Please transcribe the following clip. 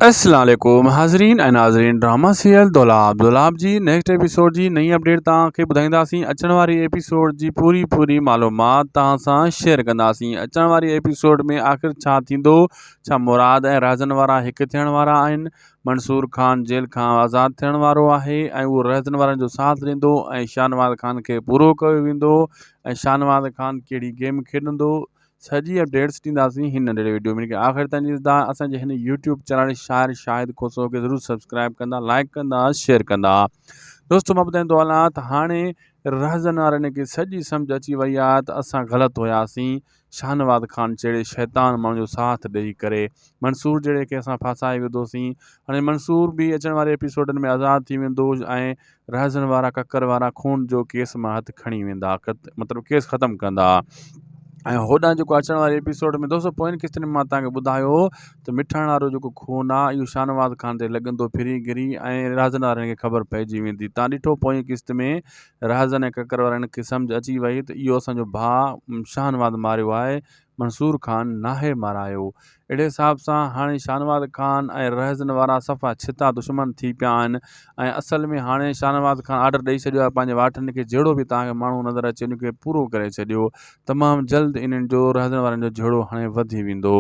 السلام عليڪم حاضرين ۽ ناظرين ڊراما سيريل دولاب دولاب جي نيڪسٽ ايپيسوڊ جي نئين اپڊيٽ توهان کي ٻڌائينداسين اچڻ واري ايپيسوڊ جي پوري پوري معلومات توهان سان شيئر ڪنداسين اچڻ واري ايپيسوڊ ۾ آخر ڇا ٿيندو ڇا مراد ۽ رهزن وارا هڪ ٿيڻ وارا آهن منصور خان جيل کان آزاد ٿيڻ وارو آهي ۽ اهو رهزن وارن جو ساٿ ڏيندو ۽ شاهنواز خان کي پورو ڪيو ويندو ۽ شاهنواز خان ڪهڙي گيم کيڏندو سڄي اپڊيٽس ڏينداسين هن ننڍڙي وڊيو ۾ آخر تائين ڏسندا اسان جي هن يوٽيوب چينل شاعر شاهد کوسو کي ضرور سبسڪرائب ڪندا لائڪ ڪندا شيئر ڪندا دوستو مان ٻڌائيندو هلان ته هاڻي رهزن وارن کي سڄي سمجھ اچي وئي آهي ته اسان غلط هياسين شاهنواز خان جهڙي شيطان ماڻهو جو ساٿ ڏئي ڪري منصور جهڙي کي اسان ڦاسائي وڌوسين هاڻي منصور به اچڻ واري ايپيسوڊن ۾ آزاد ٿي ويندو ۽ رهزن وارا ڪڪر وارا خون جو ڪيس مان هٿ کڻي ويندا مطلب ڪيس ختم ڪندا ۽ هوڏانهن جيڪو اچڻ واري ايپيسوڊ ۾ دوستو پوين قسطن ۾ مان تهان کي ٻڌايو ته مٺاڻ وارو جيڪو خون آ اهو شاهنواز خان تي لڳندو ڦري گري ۽ رهزن وارن کي خبر پئجي ويندي تان ڏٺو پوئين قسط ۾ رهزن ۽ ڪڪر وارن کي سمجھ اچي وئي ته اهو اسانجو ڀاء شاهنواز ماريو آهي منصور خان ناهي مارايو. اهڙي حساب سان هاڻي شاهنواز خان ۽ رهزن وارا صفا ڇتا دشمن ٿي پيا آهن ۽ اصل ۾ هاڻي شاهنواز خان آرڊر ڏئي ڇڏيو آهي پنهنجي واٺن کي جهڙو به توهان کي ماڻهو نظر اچي ان کي پورو ڪري ڇڏيو تمام جلد انهن جو رهزن وارن جو جهيڙو هاڻي وڌي ويندو.